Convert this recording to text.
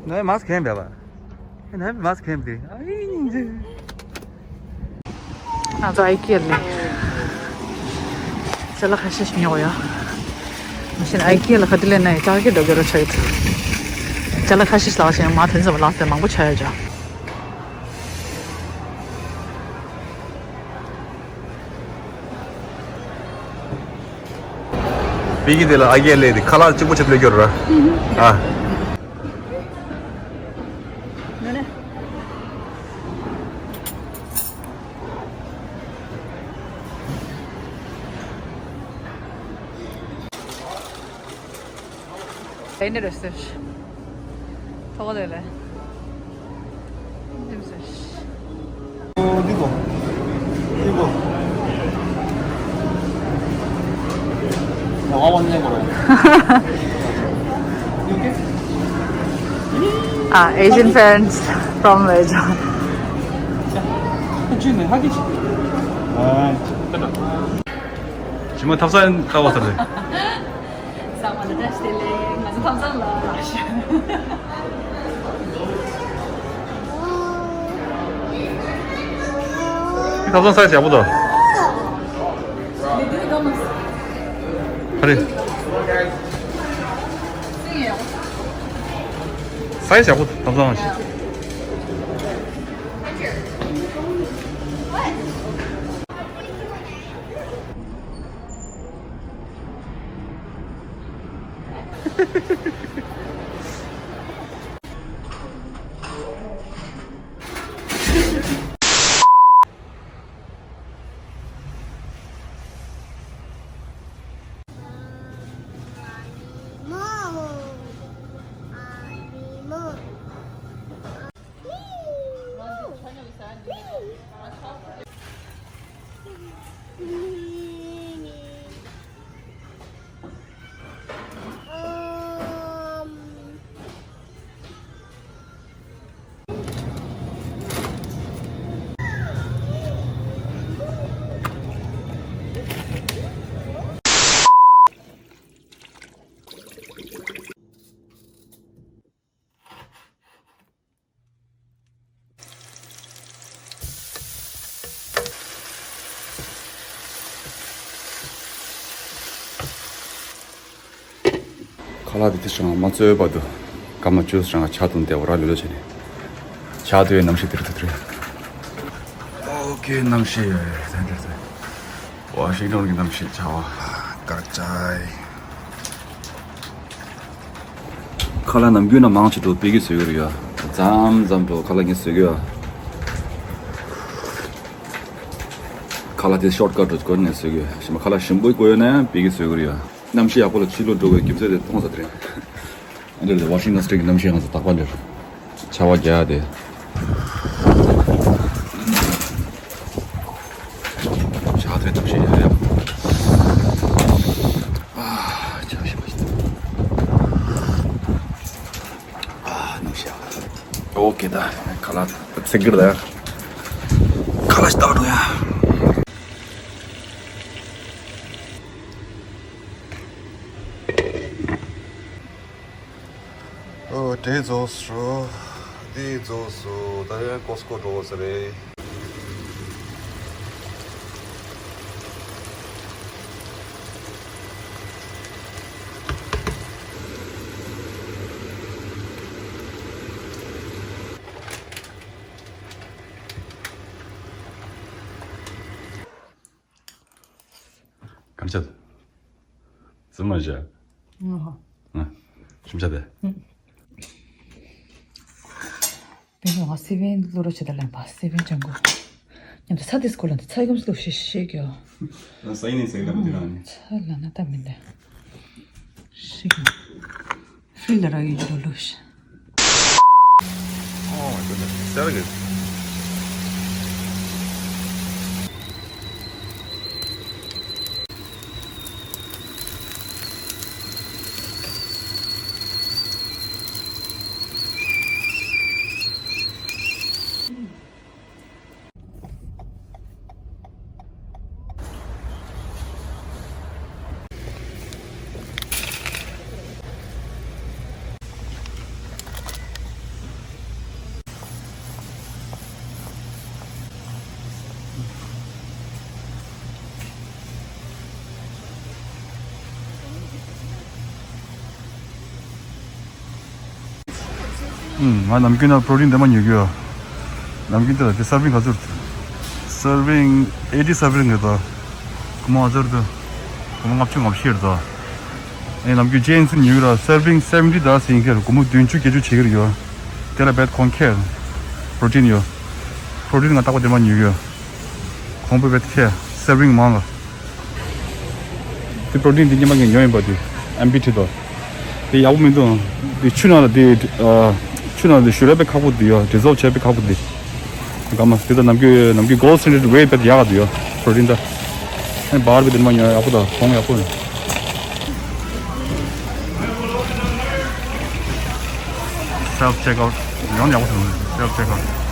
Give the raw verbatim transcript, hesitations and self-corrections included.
ནའི་མཱ་སི་ཁེམ་བེ་བ། ནའི་མཱ་སི་ཁེམ་བེ། ང་ཚོ་ཨའི་ཀི་ཡ་ལ་ཅ་ལག་ཁ་ཤས་ཤིག་ཉོ་ཡོད། མ་གཞི་ཨའི་ཀི་ཡ་ལ་ག་དུས་སླེབས་ན་ཡང་ཅ་ལག་འགྲོ་གི་རེད་ཆགས་ཀྱི་འདུག་ཅ་ལག་ཁ་ཤས་ཤིག་ལག་ཤེས་མ་དོན་ཚབ་ལག་དེ་མང་པོ་ཆགས་ཡོད་ཅག་པི་ཀི་དེ་ལ་ཨ་རྒྱལ་ལས་དེ་ཁ་ལག་གཅིག་པོ་ཆེད་དུ་སླེབས་ཡོད་ར། ཨ། ཨེ་འདྲ་རེད་ཟེར། ཐོག་དེ་ལས། འདི་མི་ཟེར། འདི་གོ། འདི་གོ། ང་དབང་བ་ཉན་དགོས་རེད། Ah, Asian friends from Lejon. ཅི་མ་ཐབ་ཚང་ལྟ་བ་ཟེར་རེད། ཚང་མ་ལ་བཀྲ་ཤིས་བདེ་ལེགས། ང་ཚོ་ཐབ་ཚང་ལ་རག་ཤག་ཐབ་ཚང་སའི་ཛི་ཡག་པོ་འདུག་ཨ་རེ། སའི་ཛི་ཡག་པོ་འདུག་ཐབ་ཚང་ཞིག་ཁ་ལག་དེ་དེ་ཞང་མ་ཚོས་བར་དུ་སྐར་མ་བཅུ་ཞང་ཆ་དུང་དེ་འོ་ར་ལོ་ལོ་བྱས་ནས་ཆ་དུའི་གནམ་གཤིས་དེ་རུ་དེ་རུ། ཨོ་ཁེ། གནམ་གཤིས་ཡོད་རེད་དེ་འདྲ་ཟེར། ཝ་ཤིང་ཊོན་གྱི་གནམ་གཤིས་ཆ་བ་དཀར་ཆའི། ཁ་ལག་ནམ་རྒྱུན་ན་མང་ཆེ་འགྲོ་པི་གི་བཟོས་ཀྱི་རེད་ཡ། མཚམས་མཚམས་འགྲོ་ཁ་ལག་ངས་བཟོས་ཀྱི་ཡ། ཁ་ལག་དེ་ཤོར་ཀ་ཊི་འགྲོ་དགོས་ནས་བཟོས་ཀྱི་ཡ། ཞིམ་པ་ཁ་ལག་ཞིམ་པོ་དགོས་ཡོད་ན་པི་གི་བཟོས་ཀྱི་རེད་ཡ། གནམ་གཤིས་ཡག་པོ་ལ་ཕྱི་ལོགས་འགྲོ་དགོས་རྒྱུ་མཚན་དེ་མཐོང་ས་དེ་རེད། ཨ་འདིར་ཝ་ཤིང་ཊོན་སི་ཊེ་ཊི་གི་གནམ་གཤིས་ང་ཚོ་རྟག་པར་འདིར་ཆར་པ་རྒྱག་དེ། ཆར་པའི་གནམ་གཤིས་ཡག་ཡག་ཨ་ཆར་ཞིམ་པ་ཞིག་ཨ་གནམ་གཤིས་ཡག་ཨོ་ཁེ། ད་ཁ་ལག་ཚིག་གིར་ད་ཡ། ཁ་ལག་ཞིག་ལྟ་བ་འགྲོ་ཡ། ཨོ་དེ་རྫོགས་སོ། དེ་རྫོགས་སོ། ད་ཡང་ཀོ་སི་ཀོ་འགྲོ་དགོས་ས་རེད། གང་བྱེད། ཟི་མ་བྱ། ཨ་ཧ། ཨ། ཞིམ་ཆ་དེ། དེ་ནས་ང་སི་བན་བླུག་རོགས་བྱེད་ད་ལན་པ་སི་བན་ལྗང་གུ། མཉམ་དུ་ཚྭ་དེ་སྐོར་ལ་འདི་ཚྭ་ཡི་གམ་སི་ལུག་ཤེས་ཤེས་གྱོ། ང་ས་ཡིན་ནས་ཟེར་ལ་མི་དེ་རང་ནི། ཚྭ་ལ་ན་ད་མི་འདི། ཤེས་གྱོ། ཧྥིལ་ལ་ར་ཡོད་ཀྱི་འགྲོ་ལུགས་ཤིག Oh my goodness, it's so good. ཨུམ། ང་ནམ་རྒྱུན་ན་པྲོ་ཊིན་དེ་མ་ཉོ་གི་ཡོད། ནམ་རྒྱུན་དེ་ལ་དེ་སར་བིང་ག་ཚོད། སར་བིང་ཨེ་ཊི་སར་བིང་རེད་དོ། སྒོར་མོ་ཨ་ཙར་དུ། སྒོར་མོ་ལྔ་བཅུ་ང་བཞི་རེད་དོ། ཨེ་ནམ་རྒྱུན་ཅེན་སུ་ཉོ་གི་ར་སར་བིང་སེ་བེན་ཊི་དར་ཟིན་ཁེར་སྒོར་མོ་བདུན་ཅུ་བརྒྱད་ཅུ་བྱེད་ཀྱི་རེད་ཡོད། དེ་ལ་བེད་ཁོང་ཁེར། པྲོ་ཊིན་ཡོད། པྲོ་ཊིན་ང་རྟག་པར་དེ་མ་ཉོ་གི་ཡོད། ཁོང་པོ་བེད་ཁེར་སར་བིང་མང་ལ། དེ་པྲོ་ཊིན་དེ་ཉི་མ་ངས་ཉོས་ཡིན་པ་དེ། ཨེམ་བི་ཁྲི་དོ། དེ་ཡག་པོ་མི་འདུག་དེ་ཆུ་ནང་ལ་དེ་ཨ། ཆུ་ནང་དེ་བཞུར་ཡ་དཔེ་ཁག་པོ་དེ་ཡོད། ཌི་སོལབ་བྱས་དཔེ་ཁག་པོ་དེ། ག་མ་དེ་ད་ནམ་རྒྱུན་ནམ་རྒྱུན་གོལ་སི་ཊེན་ཌར་ཌི་ཝེ་དཔེ་ཡག་ག་དེ་ཡོད། པྲོ་ཊིན་ད། ཨེ་བར་བེད་དེ་ཉི་མ་ཉོས་ཡག་པོ་དང་གོང་ཡག་པོ་ཡིན། སེལཕ་ཅེག་ཨའུཊ་ཡང་ཡག་པོ་བྱུང་། སེལཕ་ཅེག་ཨའུཊ།